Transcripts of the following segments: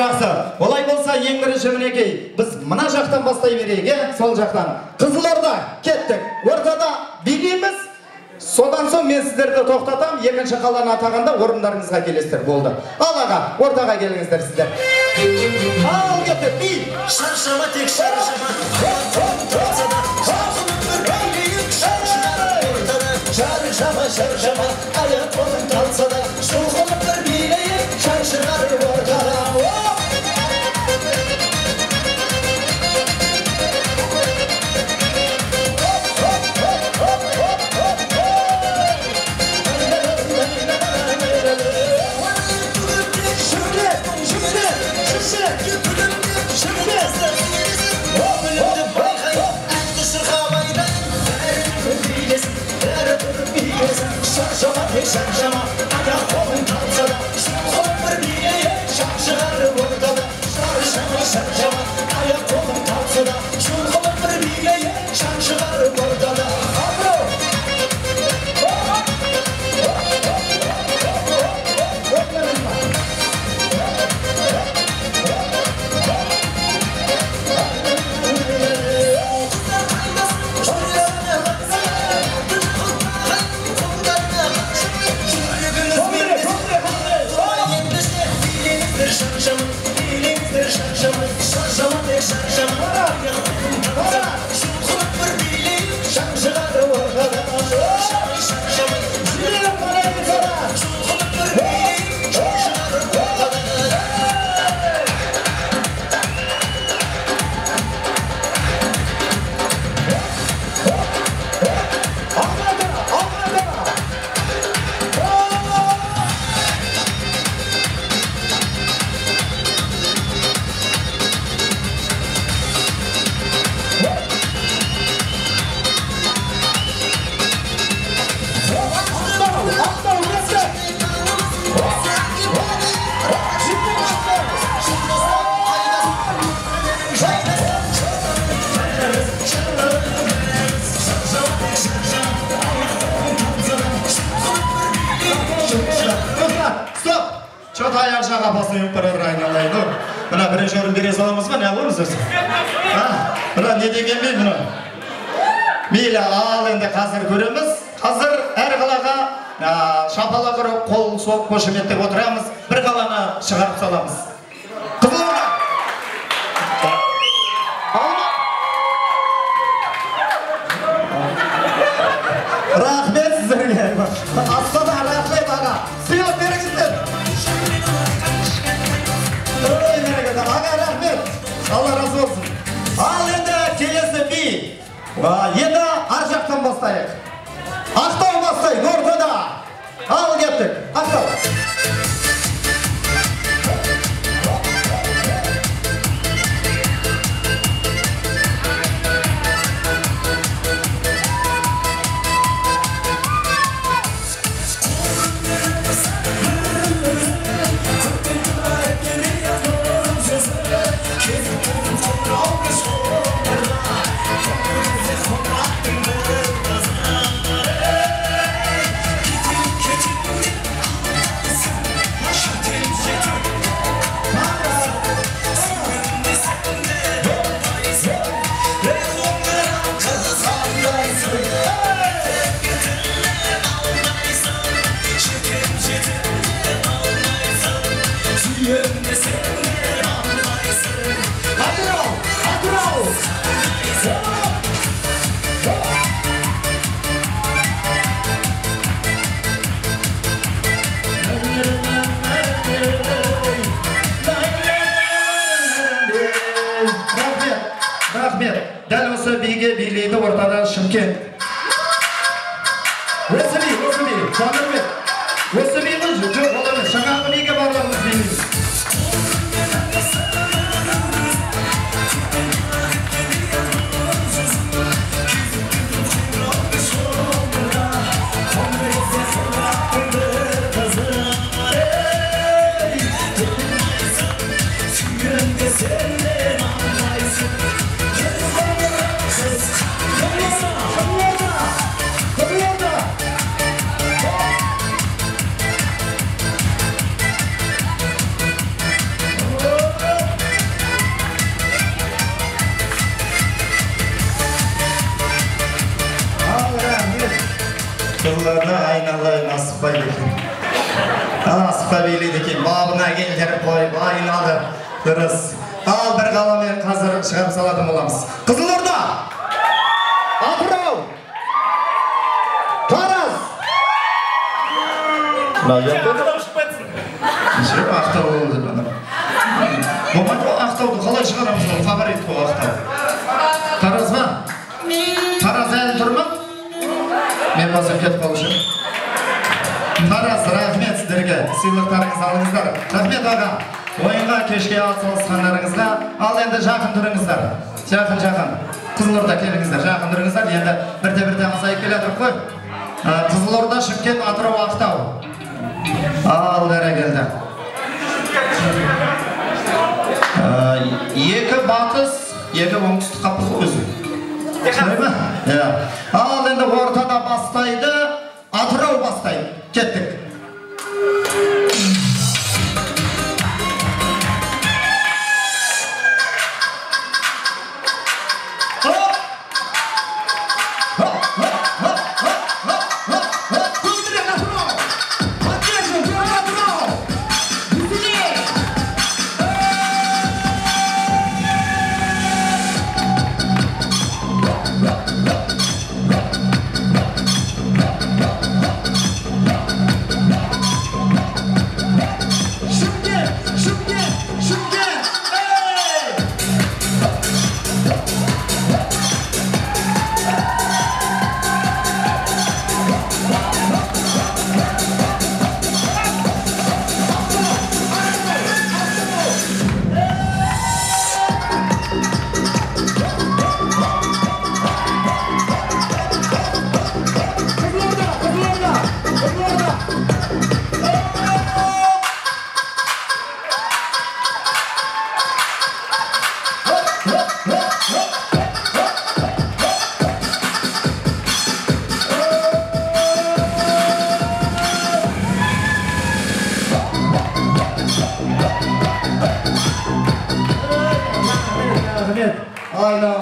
жақсы. Олай болса, ең бірінші мінекей, біз мына жақтан бастай берейік, е? Сол жақтан. Қызылорда, кеттік. Ортада билейміз. Содан соң мен сіздерді тоқтатам, екінші қаланы атағанда орындарыңызға келесіздер, болды. Ал аға, ортаға келіңіздер сіздер. Ал кеттік, би. Шаршама тек шаршама, шаршама, шаршама, аяқ қолың талса да, шұлқынып бір билейік, шаң шығарып ортада. Шаршама, шаршама, аяқ қолың талса да, шұлқынып бір билейік, шаң шығарып ортада. Шаршама, шаршама, аяқ қолың талса да, шұлқынып бір билейік, шаң шығарып ортада. Чё-то аяқ жақ апасын ұйып барар айналайын. Мына бірінші орын бере саламыз ба, не аламыз өзі? Мына не дегенмен мына. Мейлі, ал енді қазір көреміз. Қазір әр қалаға шапалақ ұрып, қол соғып қошеметтеп отырамыз. Бір қаланы шығарып саламыз. Қызылорда. Рахмет сіздерге. Астана, рахмет аға. Сыйлық беріңіздер. Аға, рахмет. Алла разы болсын. Ал енді келесі би. Енді ар жақтан бастайық. Ақтау бастайық, ортада. Ал кеттік. Ақтау. Рахмет. Дәл осы биге билейді ортада Шымкент. Осы би, осы би, Жандарбек. Осы би ғой, жоқ, ол емес. Жаңағы биге барлығымыз билейміз. Қызылорда! Қызылорда! Ладно, айналайын, асықпайды екен. Асықпа билейді екен. Бабына келтіріп қойып, айналды. Дұрыс. Ал бір қаламен қазір шығарып салатын боламыз. Қызылорда! Атырау! Тараз! Ақтау болды. Болмайды ғой, Ақтауды қалай шығарамыз ол? Фаворит қой Ақтау. Тараз ба? Тараз әлі тұр ма? Мен болсам кетіп қалушы. Тараз, рахмет сіздерге. Сыйлықтарыңызды алыңыздар. Рахмет аға. Ойынға кешке атсалысқандарыңызға. Ал енді жақын тұрыңыздар. Жақын, жақын. Қызылорда келіңіздер, жақын тұрыңыздар. Енді бірте-бірте азайып келе жатырық қой. Қызылорда, Шымкент, Атырау, Ақтау. Ал бәрекелді. Екі батыс, екі оңтүстік қаппыз ғой өзі. Солай ма? Иә. Ал енді ортада бастайды, Атырау бастайды. Кеттік.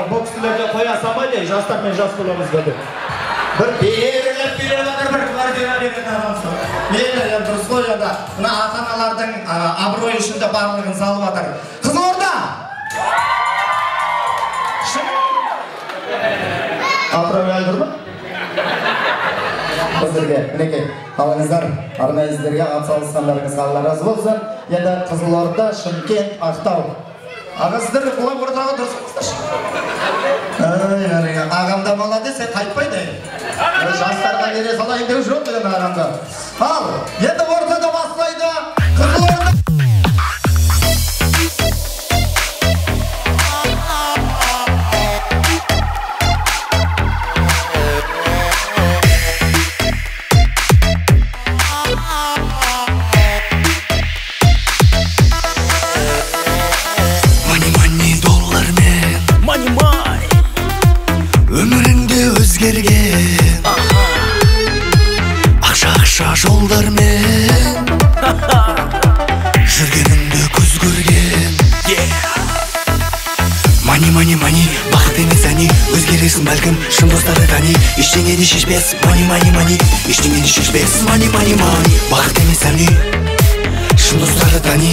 Бұл кісілерге қоя салмайды, жастармен жас боламыз ба деп. Бір беріліп беріп жатыр, бір квартира беретін адамсың. Мейлі, енді дұрыс қой енді. Мына ата-аналардың абыройы үшін де барлығын салып жатыр. Қызылорда! Атырау әлі тұр ма? Сіздерге, мінекей, алыңыздар, арнайы сіздерге атсалысқандарыңызға Алла разы болсын. Енді Қызылорда, Шымкент, Ақтау. Аға, сіздер бұлай ортаға тұрсаңыздаршы. Ай, ағам да молодец, қайтпайды. Жастарға бере салайын деу жоқ енді ағамда. Ал, енді ортада бастайды Қызылорда. Өзгерген ақша-ақша жолдармен жүргеніңді көз көрген. Мани, мани, мани, бақыт емес әни, өзгересің бәлкім, шын достарды тани, ештеңе де шешпес. Мани, мани, мани, ештеңе де шешпес. Мани, мани, мани, бақыт емес әни, шын достарды тани,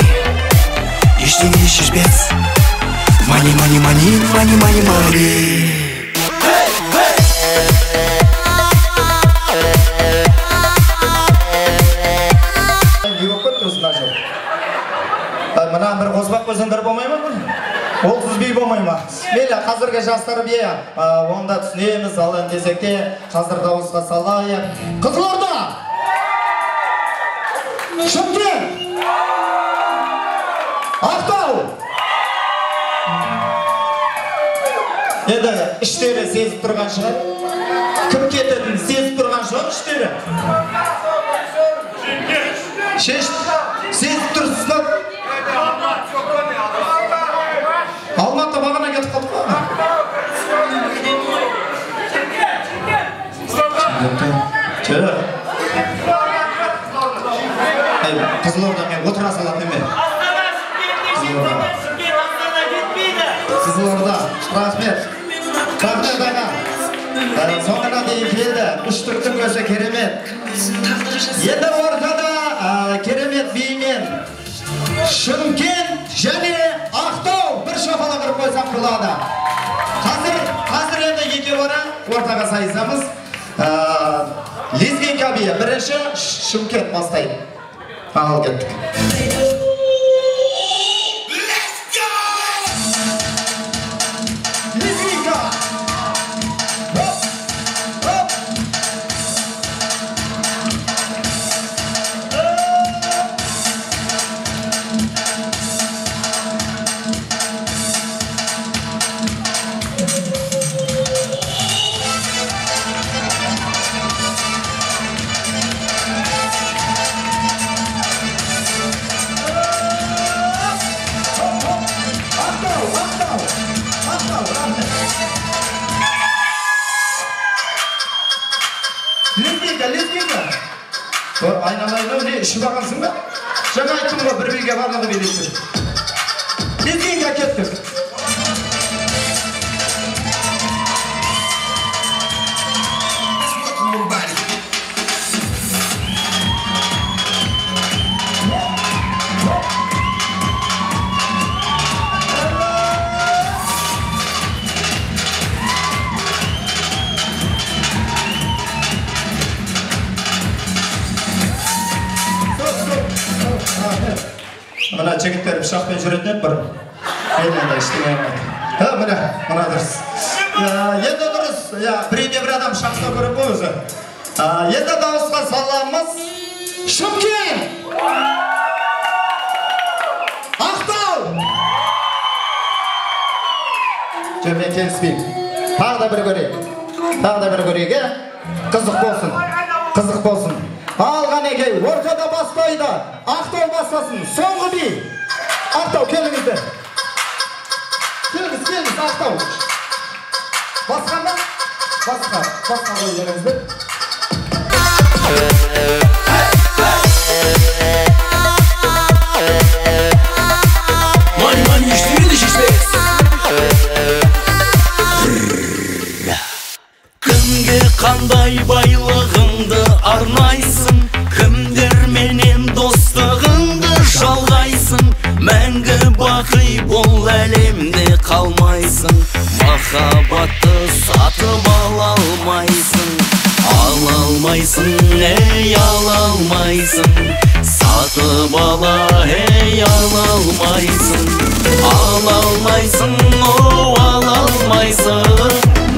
ештеңе де шешпес. Мани, мани, мани, мани, мани, мани. Мына бір қоспақ қойсаңдар болмай ма? Ол сүзбей болмай ма? Мейлі, қазіргі жастар бе, онда түсінеміз, ал енді десек те, қазір дауысқа салайық. Қызылорда! Шымкент! Ақтау! Енді іштері сезіп тұрған шығар. Кім кететінін сезіп тұрған шығар іштері. Шеш, сезіп тұрсыз ба? Алматы бағана кетіп қалдық қой. Қызылорда мен отыра салатын еме. Қызылорда, рахмет. Рахмет аға. Соңына дейін келді. Үштіктің өзі керемет. Енді ортада керемет биімен Шымкент және Ақтау бір шапалақ ұрып қойсақ болады. Қазір енді екеуара ортаға сайысамыз. Лезгинка биі бірінші Шымкент бастайды. Ал кеттік. Лезгинка! Хоп! Хоп! Ақтау, Ақтау, Ақтау, рахмет. Лезгинка, лезгинка. Айналайын, не ішіп алғансың ба? Жаңа айттым ғой, бір биге барлығы билейді. Лезгинка, кеттік. Мына жігіттер пышақпен жүретін еді бұрын. Енді енді ештеңе болмайды. Міне, мына дұрыс. Енді дұрыс. Біреуде бір адам пышақ ұстау керек қой өзі. Енді дауысқа саламыз. Шымкент! Ақтау! Жоқ, мен келіспеймін. Тағы да бір көрейік. Тағы да бір көрейік, ә? Қызық болсын. Қызық болсын. Ал қанекей, ортада бастайды. Ақтау бастасын. Соңғы би. Ақтау, келіңіздер. Келіңіз, келіңіз, Ақтау. Басқа ма? Басқа, басқа қой келіңіздер. Кімге қандай байлығыңды арнайсың, кімдерменен достығыңды жалғайсың, мәңгі бақи бұл әлемде қалмайсың, махаббатты сатып ала алмайсың, ала алмайсың, ей, ала алмайсың, сатып ала, ей, ала алмайсың, ала алмайсың, о, ала алмайсың,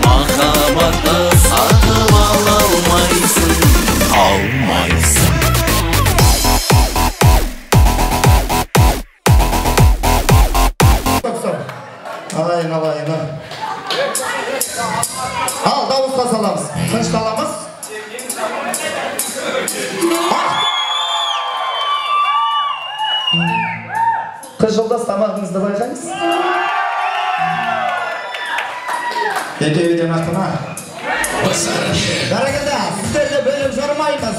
махаббатты сатып ала алмайсың, алмайсың. Стоп, стоп. Айналайын. Ал, дауысқа саламыз. Тынышталамыз. Қыз жолдас, тамағыңызды байқаңыз. Екеуі де мықты ма? Бәрекелді, сіздерді бөліп жармаймыз.